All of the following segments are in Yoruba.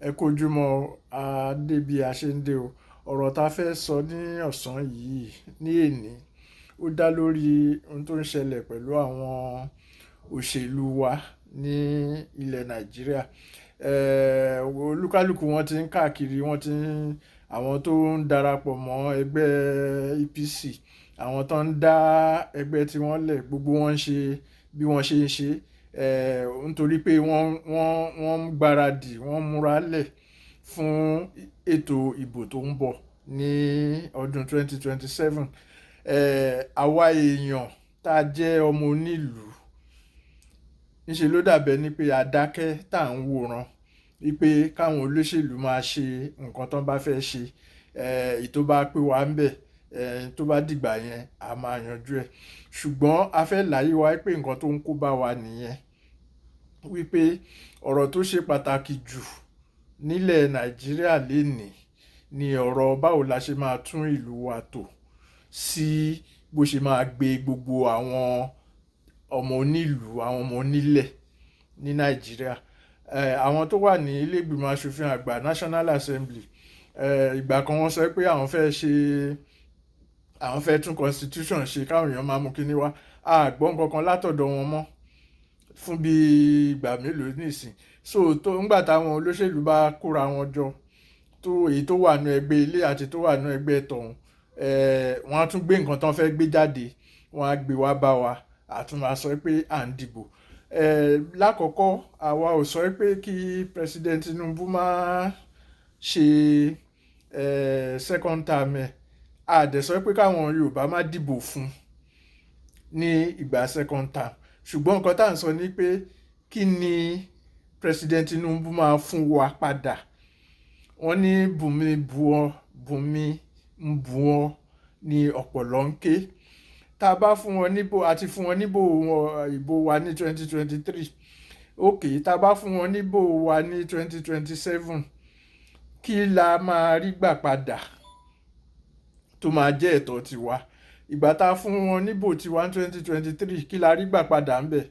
Ẹ kú ojúmọ́, a dé bí a ṣe ń dé o. Ọ̀rọ̀ ta fẹ́ sọ ní ọ̀sán yìí ní èní, ó dá lórí ohun tó ń ṣẹlẹ̀ pẹ̀lú àwọn òṣèlú wa ní ilẹ̀ Nàìjíríà. Olúkálùkù wọn ti ń káàkiri, wọ́n ti ń, àwọn tó ń darapọ̀ mọ́ ẹgbẹ́ APC, àwọn tó ń dá ẹgbẹ́ tí wọ́n lẹ̀, gbogbo wọn ń ṣe bí wọ́n ṣe ń ṣe. Nítorí pé wọ́n ń gbaradì, wọ́n ń múra lẹ̀ fún ètò ìbò tó ń bọ̀ ní ọdún 2027. Àwa èèyàn tá jẹ́ ọmọ onílùú, níṣe ló dàbí ẹni pé a dákẹ́ tá ń wòran wípé káwọn olóṣèlú máa ṣe nǹkan tó bá fẹ́ ṣe. Èyí tó bá pé wa ń bẹ̀, tó bá dìgbà yẹn, a máa yanjú ẹ̀. Ṣùgbọ́n a fẹ́ láyé wa pé nǹkan tó ń kó bá wa nìyẹn. Wípé ọ̀rọ̀ tó ṣe pàtàkì jù nílẹ̀ Nàìjíríà lénìí ni ọ̀rọ̀ báwo la ṣe máa tún ìlú wa tò sí bó ṣe máa gbé gbogbo àwọn ọmọ onílùú, àwọn ọmọ onílẹ̀ ní Nàìjíríà. Àwọn tó wà ní ilé ìgbìmọ̀ aṣòfin àgbà, National Assembly, ìgbà kan wọ́n sọ pé àwọn fẹ́ ṣe, àwọn fẹ́ tún constitution ṣe káwọn èèyàn máa mú kíní wá. A gbọ́ nǹkan kan látọ̀dọ̀ wọn mọ́ fún bí ìgbà mélòó nísìn. So tó nígbà táwọn olóṣèlú bá kóra wọn jọ, tó èyí tó wà nínú ẹgbẹ́ ilé àti tó wà nínú ẹgbẹ́ tọ̀hún, wọ́n á tún gbé nǹkan tó fẹ́ gbé jáde, wọ́n á gbé wá bá wa, a tún máa sọ pé à ń dìbò. Lákọ̀ọ́kọ́ àwa ò sọ pé kí President Tinubu máa ṣe, second term ẹ̀. A dẹ̀ sọ pé káwọn Yorùbá má dìbò fún ní ìgbà second term. Ṣùgbọ́n nǹkan tí à ń sọ ni pé kí ni President Tinubu máa fún wa padà. Wọ́n ní bùnmi bù ọ́, bùnmi ń bù ọ́ ní ọ̀pọ̀lọ́ ń ké. Tá bá fún wọn níbò, a ti fún wọn níbò wọn, ìbò wa ní 2023. Okay, tá bá fún wọn níbò wa ní 2027, kí la máa rí gbà padà tó máa jẹ́ ẹ̀tọ́ tiwa? Ìgbà tá fún wọn níbò tiwa ní 2023, kí la rí gbà padà ń bẹ̀?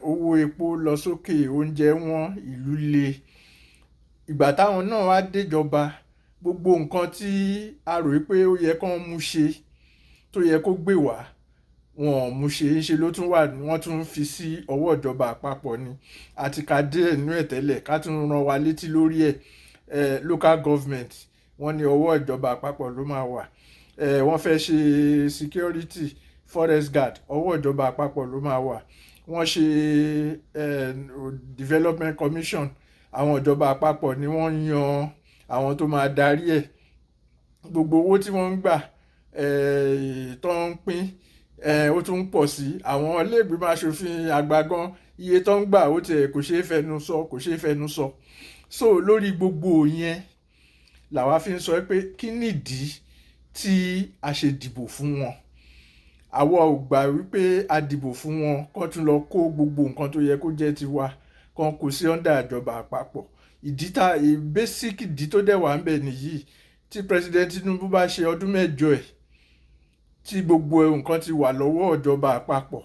Owó epo lọ sókè, oúnjẹ wọ́n, ìlú le. Ìgbà táwọn náà wá dé ìjọba, gbogbo nǹkan tí a rò wípé ó yẹ kó mú ṣe, tó yẹ kó gbé wá, wọn ò mú ṣe. Ńṣe ló tún wà, wọ́n tún fi sí ọwọ́ ìjọba àpapọ̀ ni. A ti ka díẹ̀ nínú ẹ̀ tẹ́lẹ̀ ká tún rán wa létí lórí ẹ̀. Local government, wọ́n ní ọwọ́ ìjọba àpapọ̀ ló máa wà. Wọ́n fẹ́ ṣe security, forest guard, ọwọ́ ìjọba àpapọ̀ ló máa wà. Wọ́n ṣe, development commission, àwọn ìjọba àpapọ̀ ni wọ́n yan àwọn tó máa darí ẹ̀. Gbogbo owó tí wọ́n ń gbà, tó ń pín, ó tún ń pọ̀ sí. Àwọn ilé ìgbìmọ̀ aṣòfin àgbà gan, iye tó ń gbà ó tiẹ̀ kò ṣeé fẹnu sọ, kò ṣeé fẹnu sọ. So lórí gbogbo yẹn làwa fi ń sọ pé kí nìdí tí a ṣe dìbò fún wọn. Àwa ò gbà wípé a dìbò fún wọn kó tún lọ kó gbogbo nǹkan tó yẹ kó jẹ́ tiwa, kó kó sí under ìjọba àpapọ̀. Ìdí tá, basic ìdí tó dẹ̀ wà níbẹ̀ nìyí. Tí President Tinubu bá ṣe ọdún mẹ́jọ ẹ̀, tí gbogbo nǹkan ti wà lọ́wọ́ ìjọba àpapọ̀,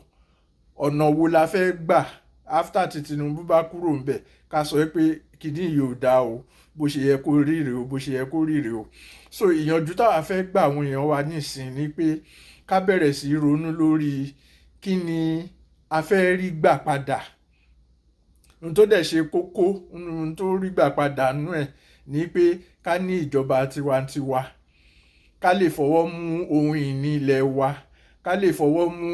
ọ̀nà wo la fẹ́ gbà after tí Tinubu bá kúrò níbẹ̀ ká sọ pé kíní yìí ò dáa o, bó ṣe yẹ kó rí rè o, bó ṣe yẹ kó rí rè o? So ìyànjú táwa fẹ́ gbà àwọn èèyàn wa nísìnyí ni pé ká bẹ̀rẹ̀ sí í ronú lórí kí ni a fẹ́ rí gbà padà. Ohun tó dẹ̀ ṣe kókó, ohun tó rí gbà padà nínú ẹ̀ ni pé ká ní ìjọba tiwa-n-tiwa, ká lè fọwọ́ mú ohun ìní ilẹ̀ wa, ká lè fọwọ́ mú,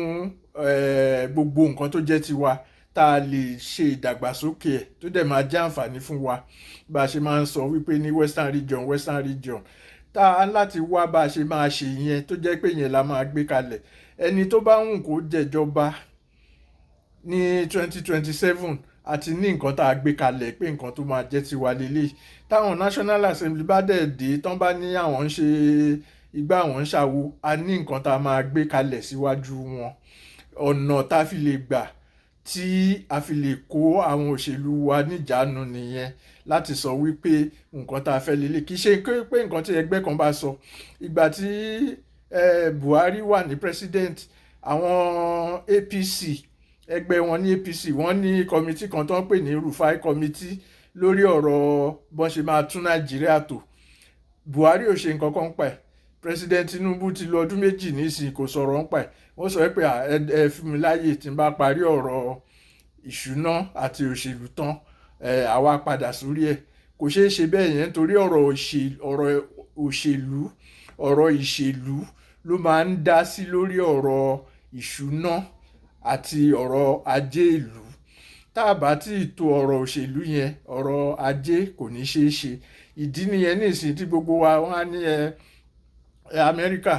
gbogbo nǹkan tó jẹ́ tiwa, tá a lè ṣe ìdàgbàsókè ẹ̀ tó dẹ̀ máa jẹ́ àǹfààní fún wa. Bá ṣe máa ń sọ wípé ní Western Region, Western Region, tá a láti wá bá ṣe máa ṣe yẹn tó jẹ́ pé yẹn la máa gbé kalẹ̀. Ẹni tó bá wù kó jẹ́ ìjọba ní 2027, àti ní nǹkan tá a gbé kalẹ̀ pé nǹkan tó máa jẹ́ tiwa lélẹ̀. Táwọn National Assembly bá dẹ̀ dé, tán bá ní àwọn ń ṣe igbá, àwọn ń ṣàwo, a ní nǹkan tá a máa gbé kalẹ̀ síwájú wọn. Ọ̀nà tá fi lè gbà tí a fi lè kó àwọn òṣèlú wa níjánu nìyẹn láti sọ wípé nǹkan tá a fẹ́ lélẹ̀. Kì í ṣe pé nǹkan tí ẹgbẹ́ kan bá sọ. Ìgbà tí, Buhari wà ní president, àwọn APC, ẹgbẹ́ wọn ní APC, wọ́n ní committee kan tó ń pè ní Rufai Committee. Lórí ọ̀rọ̀ bọ́n ṣe máa tún Nàìjíríà tò, Buhari ò ṣe nǹkan kan pa ẹ̀. President Tinubu ti lọ ọdún 2 nísìnyí, kò sọ̀rọ̀ ń pa ẹ̀. Wọ́n sọ pé ẹ fún mi láàyè, tí n bá parí ọ̀rọ̀ ìṣúná àti òṣèlú tán, àwa padà sórí ẹ̀. Kò ṣeé ṣe bẹ́ẹ̀ yẹn, nítorí ọ̀rọ̀ òṣèlú, ọ̀rọ̀ ìṣèlú ló máa ń dá sí lórí ọ̀rọ̀ ìṣúná àti ọ̀rọ̀ ajé ìlú. Tá a bá tí ì tó ọ̀rọ̀ òṣèlú yẹn, ọ̀rọ̀ ajé kò ní ṣeé ṣe. Ìdí nìyẹn nísìnyí tí gbogbo wa wọ́n á ní ẹ Amẹ́ríkà,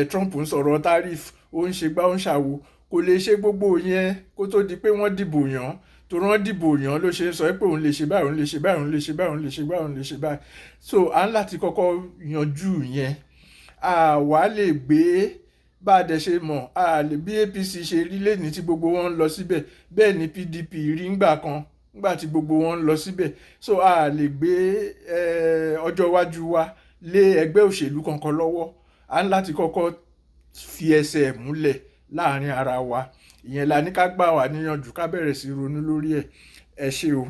Trump ń sọ̀rọ̀ tariff, ó ń ṣe gbá, ó ń ṣàwo. Kò lè ṣe gbogbo yẹn kó tó di pé wọ́n dìbò yàn. Tó rán dìbò yàn ló ṣe ń sọ pé òun lè ṣe báyìí, òun lè ṣe báyìí, òun lè ṣe báyìí, òun lè ṣe báyìí, òun lè ṣe báyìí. So à ń láti kọ́kọ́ yanjú yẹn. Àwa lè gbé bá a dẹ̀ ṣe mọ̀, a lè bí APC ṣe rí lẹ́ni tí gbogbo wọn ń lọ síbẹ̀, bẹ́ẹ̀ ni PDP rí ńgbà kan ńgbà tí gbogbo wọn ń lọ síbẹ̀. So a lè gbé ọjọ́ iwájú wa lé ẹgbẹ́ òṣèlú kankan lọ́wọ́. À ń láti kọ́kọ́ fi ẹsẹ̀ múlẹ̀ láàrin ara wa. Ìyẹn la ní ká gbà wá níyànjú, ká bẹ̀rẹ̀ sí ronú lórí ẹ̀. Ẹ ṣé o.